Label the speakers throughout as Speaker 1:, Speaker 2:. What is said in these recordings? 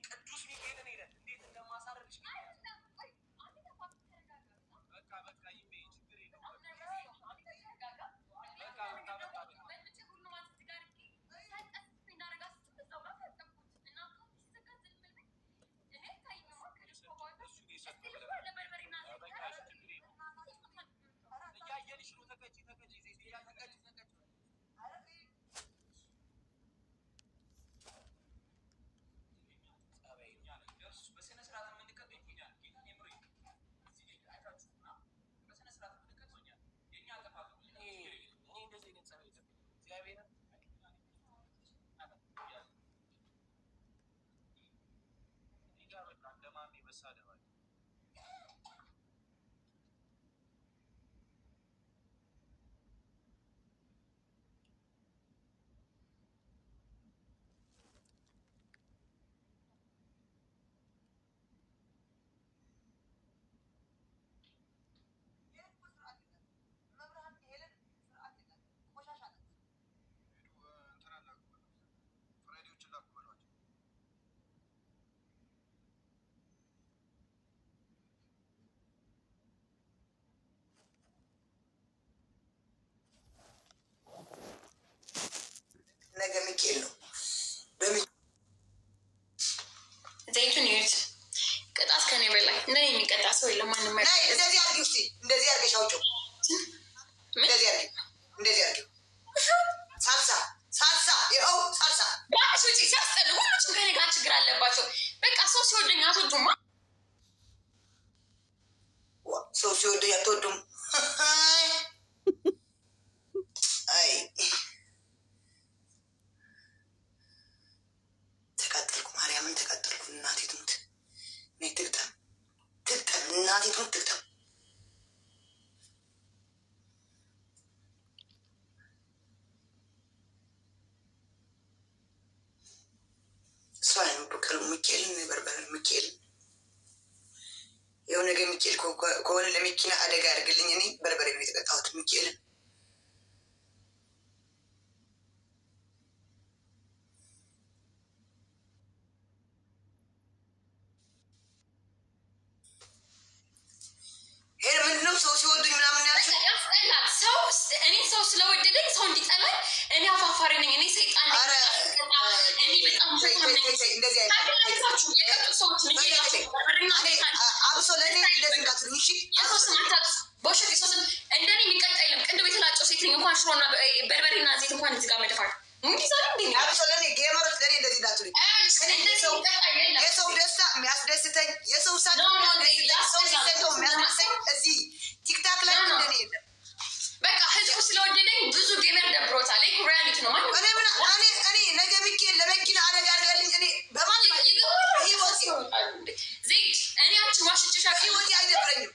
Speaker 1: ቅዱስ ሚካኤልን ሄደን እንዴት እንደማሳርልሽ በቃ በቃ ይሜ ችግር የለውም። በቃ በቃ በቃ በቃ እሱ የሰጠው ብለናል። በቃ እሺ ችግር የለውም። እያየንሽ ነው። ተቀጪ ተቀጪ ዜድ እያየንሽ ነው። ጸባይ ነው። በስነ ስርዓት የምንቀጠው እኛ ነን። ጌታን የምሬን ነው። እዚህ ላይ አይታችሁ እና በስነ ስርዓት የምንቀጠው እኛ ነን። የእኛ ጥፋት ነው። እኔ እንደዚህ አይነት ጸባይ የለብኝም። እግዚአብሔርን እኔ ጋር በቃ እንደ ማሜ መሳደብ አለ።
Speaker 2: ነገ ሚካኤል ነው።
Speaker 3: ዘይቱን ይዩት። ቅጣት ከኔ በላይ እንደኔ የሚቀጣ ሰው የለም። ማንም
Speaker 2: እንደዚህ አድርጊው እስኪ፣ እንደዚህ አድርገሽ አውጪው። እንደዚህ አድርጊው፣ እንደዚህ አድርጊው። ሳልሳ ሳልሳ፣ ይኸው ሳልሳ።
Speaker 3: እባክሽ ውጪ። ሲያስጠሉ ሁሉም ከኔ ጋር ችግር አለባቸው። በቃ ሰው ሲወደኝ አትወዱማ።
Speaker 2: ሰው ሲወደኝ አትወዱም። አይ ተቃጠልኩ፣ ማርያምን ተቃጠልኩ። እናቴ ትሙት፣ እኔ ትግጠም ትግጠም፣ እናቴ ትሙት ትግጠም። እሷ በቀሉ ሚካኤልን በርበሬ ሚካኤልን ይኸው ነገ ሚካኤል ከሆነ ለመኪና አደጋ ያድርግልኝ። እኔ በርበሬ ነው የተቀጣሁት ሚካኤልን። ይሄ ምንድነው? ሰው ሲወዱኝ ምናምን ያልሽው
Speaker 3: ያስጠላል። ሰው እኔ ሰው ስለወደደኝ ሰው እንዲጠላኝ፣ እኔ አፋፋሪ ነኝ፣ እኔ ሰይጣን ነኝ፣ እኔ በጣም ውሸታም ነኝ። ታገላችሁ የቀጡት ሰዎች
Speaker 2: አብሶ ለእኔ እንደዚህ እንዳትሉኝ እሺ።
Speaker 3: የሰው ስም አታጥፉ። በውሸት የሰው ስም እንደኔ የሚቀጣ የለም። ቅንድብ የተላጨው ሴት ነኝ። እንኳን ሽሮና በርበሬና ዘይት እንኳን እዚህ ጋር መድፋት ሙድ ይዛል እንዴ?
Speaker 2: አብሶ ለእኔ gamer ኦች ለእኔ እንደዚህ እንዳትሉኝ። የሰው ደስታ የሚያስደስተኝ፣ የሰው ሳቅ የሚያስደስተኝ፣ ሰው ሲሰጠው የሚያስደስተኝ እዚህ ቲክታክ ላይ እንደኔ የለም።
Speaker 3: በቃ ህዝቡ ስለወደደኝ ብዙ gamer ደብሮታል። ይህ reality ነው። ማንም
Speaker 2: እኔ ምን እኔ እኔ ነገ ሚካኤል ለመኪና አደጋ አድርጋልኝ እኔ በማን ህይወቴ
Speaker 3: ዜድ እኔ አንቺን ዋሽቼሽ አውቃለሁ።
Speaker 2: ህይወቴ አይደብረኝም።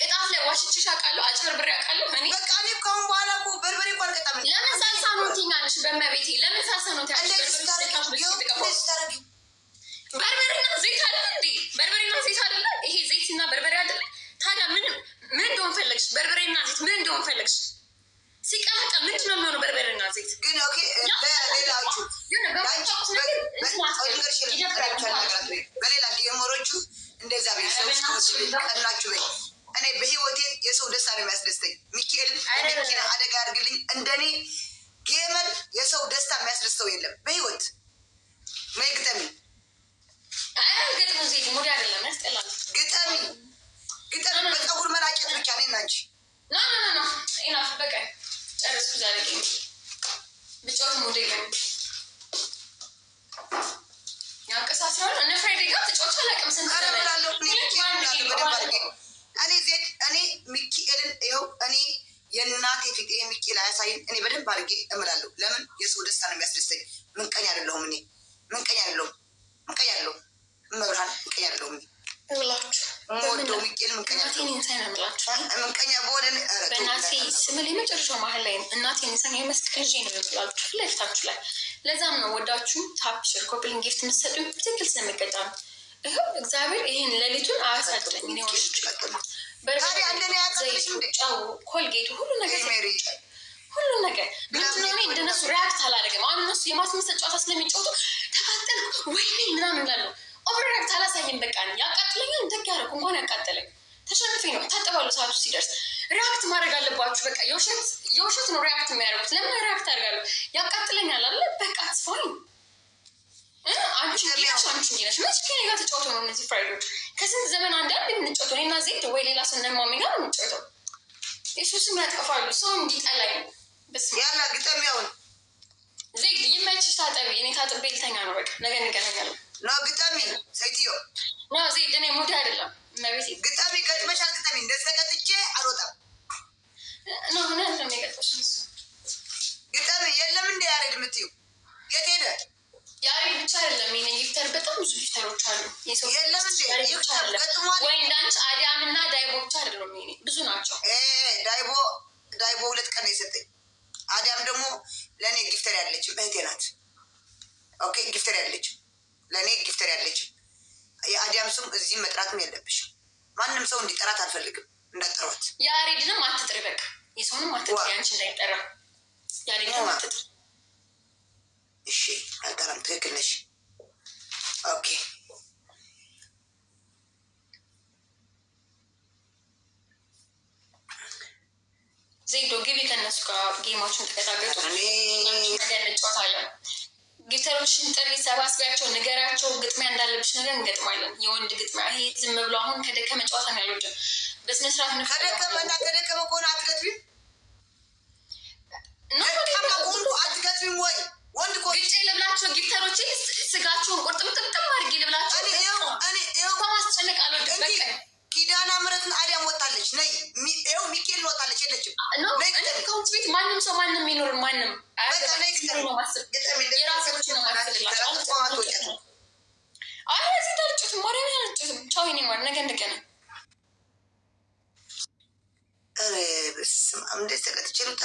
Speaker 3: ቅጣት ላይ ዋሽቼሽ አውቃለሁ። አጭበርብሬ አውቃለሁ። እኔ
Speaker 2: በቃ እኔ እኮ አሁን በኋላ እኮ በርበሬ እኮ አልቀጣም።
Speaker 3: ለምን ሳልሳ ነው ትይኛለሽ? በመቤቴ ለምን ሳልሳ ነው ትያለሽ?
Speaker 2: እንደዚህ ስታረጊው፣ እንደዚህ ስታረጊው
Speaker 3: በርበሬና ዘይት አይደለ እንዴ? በርበሬና ዘይት አይደለ? ይሄ ዘይትና በርበሬ አይደለ? ታዲያ ምን ምን እንደሆን ፈለግሽ? በርበሬና ዘይት ምን እንደሆን ፈለግሽ? ሲቀላቀል ምንድን ነው የሚሆነው? በርበሬና ዘይት
Speaker 2: ግን okay ለሌላዎቹ በሌላ gamer ኦቹ እንደዛ በይ፣ ሰው ቀናችሁ በይ። እኔ በህይወቴ የሰው ደስታ ነው የሚያስደስተኝ። ሚካኤል መኪና አደጋ ያድርግልኝ። እንደኔ gamer የሰው ደስታ የሚያስደስተው የለም በህይወት። ነይ ግጠሚ፣
Speaker 3: ኧረ ግጥሙ ዜድ mood አይደለም፣ ያስጠላል።
Speaker 2: ግጠሚ፣ ግጠሚ። በፀጉር መላጨት ብቻ እኔ እና አንቺ
Speaker 3: No, no, no, no, enough፣ በቃ ጨረስኩ። ዛሬ game ብጫወት mood የለኝም። ያንቀሳስራል። እነ ፍሬዴ ጋር ተጫውቼ አላውቅም። ስንት
Speaker 2: ኧረ
Speaker 3: ዘመን
Speaker 2: እምላለሁ እኔ
Speaker 3: ሁለት
Speaker 2: ሚካኤልን
Speaker 3: በአንድ
Speaker 2: እምላለሁ
Speaker 3: game
Speaker 2: በደንብ አድርጌ። እኔ ዜድ እኔ ሚካኤልን ይኸው እኔ የእናቴ ፊት ይሄ ሚካኤል አያሳይም። እኔ በደንብ አድርጌ እምላለሁ። ለምን የሰው ደስታ ነው የሚያስደስተኝ። ምንቀኝ አይደለሁም እኔ ምንቀኝ አይደለሁም። ምንቀኝ አይደለሁም። እመብርሃን ምንቀኝ አይደለሁም። እኔ
Speaker 3: እምላችሁ
Speaker 2: የምወደው ሚካኤል ምንቀኝ
Speaker 3: እናቴን
Speaker 2: አይደለሁም።
Speaker 3: ኢንሳይ ነው የምላችሁ።
Speaker 2: ምንቀኛ በሆነ ኧረ ተው
Speaker 3: በእናቴ ስምል የመጨረሻው መሀል ላይ እናቴን ኢንሳን የመስቀል ልጄ ነው የምላችሁ ፊት ለፊታችሁ ላይ። ለዛም ነው ወዳችሁ tap, share, copy link, gift የምትሰጡኝ ትክክል ስለምቀጣ ነው። ይኸው እግዚአብሔር ይሄን ሌሊቱን አያሳድረኝ። እኔ ዋሽቼ
Speaker 2: ታዲያ እንደኔ አያቃጥልሽም እንዴ?
Speaker 3: ጨው፣ ኮልጌቱ፣ ሁሉ ነገር
Speaker 2: ሜሪ
Speaker 3: ሁሉ ነገር ምንድነው? እኔ እንደነሱ react አላደርግም። አሁን እነሱ የማስመሰል ጨዋታ ስለሚጫወቱ ተቃ ተቃጠልኩ ወይኔ ምናምን እላለሁ። Overreact አላሳይም። በቃ ያቃጥለኛል። ደግ ያደረኩ እንኳን ያቃጠለኝ ተሸንፌ ነው። ታጠባለሁ ሰዓቱ ሲደርስ። React ማድረግ አለባችሁ። በቃ የውሸት ነው react የሚያደርጉት። ለምን react አደርጋለሁ? ያቃጥለኛል አለ በቃ fine። አንቺ እንዲህ ነሽ፣ አንቺ እንዲህ ነሽ። መች ከእኔ ጋር ተጫውተው ነው እነዚህ ፍራይዶች? ከስንት ዘመን አንዳንድ የምንጫወተው እኔና ዜድ ወይ ሌላ ሰው እነ ማሚ ጋር ነው የምንጫወተው። የሱስም ያጠፋሉ ሰው እንዲጠላኝ። በስመ አብ።
Speaker 2: ያላ ግጠሚያውን።
Speaker 3: ዜድ ይመችሽ፣ ታጠቢ። እኔ ታጥቤ ልተኛ ነው። በቃ ነገ እንገናኛለን።
Speaker 2: No፣ ግጠሚ ሴትዮ።
Speaker 3: No ዜድ፣ እኔ mood አይደለም እመቤቴ።
Speaker 2: ግጠሚ፣ ገጥመሻል። ግጠሚ። እንደዚህ ተቀጥቼ አልወጣም።
Speaker 3: No፣ ምን አይደለም የገጠምሽ።
Speaker 2: ግጠሚ። የለም እንደ ያሬድ የምትይው የት ሄደ?
Speaker 3: ያሬድ ብቻ አይደለም የኔ gifter፣ በጣም ብዙ gifter ኦች አሉ። የሰው
Speaker 2: የለም እንዴ?
Speaker 3: ያሬድ ብቻ
Speaker 2: ይክተር
Speaker 3: አይደለም
Speaker 2: ገጥሟል።
Speaker 3: ወይ እንዳንቺ አዲያም እና ዳይቦ ብቻ አይደለም የኔ፣ ብዙ ናቸው።
Speaker 2: ዳይቦ ዳይቦ 2 ቀን ነው የሰጠኝ። አዲያም ደግሞ ለእኔ gifter ያለችም እህቴ ናት። Okay፣ gifter ያለችም ለእኔ gifter ያለችም። የአዲያም ስም እዚህም መጥራትም የለብሽም። ማንም ሰው እንዲጠራት አልፈልግም። እንዳጠሯት።
Speaker 3: የያሬድንም አትጥሪ፣ በቃ የሰውንም አትጥሪ፣ አንቺ እንዳይጠራ ያሬድንም አትጥሪ።
Speaker 2: እሺ፣ አልጠራም። ትክክል ነሽ። Okay።
Speaker 3: ዜዶ ግቢ፣ ከእነሱ ጋር game ኣችሁን ተቀጣቀጡ።
Speaker 2: እኔ
Speaker 3: ነገ እንጫወታለን። Gifter ኦችን ጥሪ፣ ሰባስቢያቸው፣ ንገራቸው ግጥሚያ እንዳለብሽ ነገር እንገጥማለን። የወንድ ግጥሚያ ይሄ ዝም ብሎ አሁን ከደከመ ጨዋታ ነው ያልወድም። በስነ ስርዓት
Speaker 2: ከደከመ እና ከደከመ ከሆነ አትገጥሚም። ደካማ ከሆንኩ አትገጥሚም ወይ? ወንድ ከሆንሽ
Speaker 3: ግጬ ልብላቸው gifter ኦች፣ ስጋቸውን ቁርጥምጥምጥም አድርጌ ልብላቸው።
Speaker 2: እኔ ይኸው
Speaker 3: ማስጨነቅ አልወድም።
Speaker 2: እንዲህ
Speaker 3: በቃ
Speaker 2: ኪዳነ ምሕረትን አዲያም ወጣለች። ነይ ይኸው ሚካኤልን ወጣለች። የለችም።
Speaker 3: No።
Speaker 2: ነይ
Speaker 3: እኔ
Speaker 2: ግጠሚ።
Speaker 3: ከውጭ ቤት ማንም ሰው ማንም ይኖር ማንም
Speaker 2: በቃ ነይ ግጠሚ።
Speaker 3: ነው ማስብ
Speaker 2: ግጠሚ።
Speaker 3: የራሳችን ነው ማስብላቸው።
Speaker 2: አትወጫትም።
Speaker 3: አይ እዚህ አልጫወትም፣ ማርያምን አልጫወትም። ቻው የኔ ማር፣ ነገ እንገናኝ።
Speaker 2: ኧረ በስመ አብ፣ እንደዚህ ተቀጥቼ ልውጣ።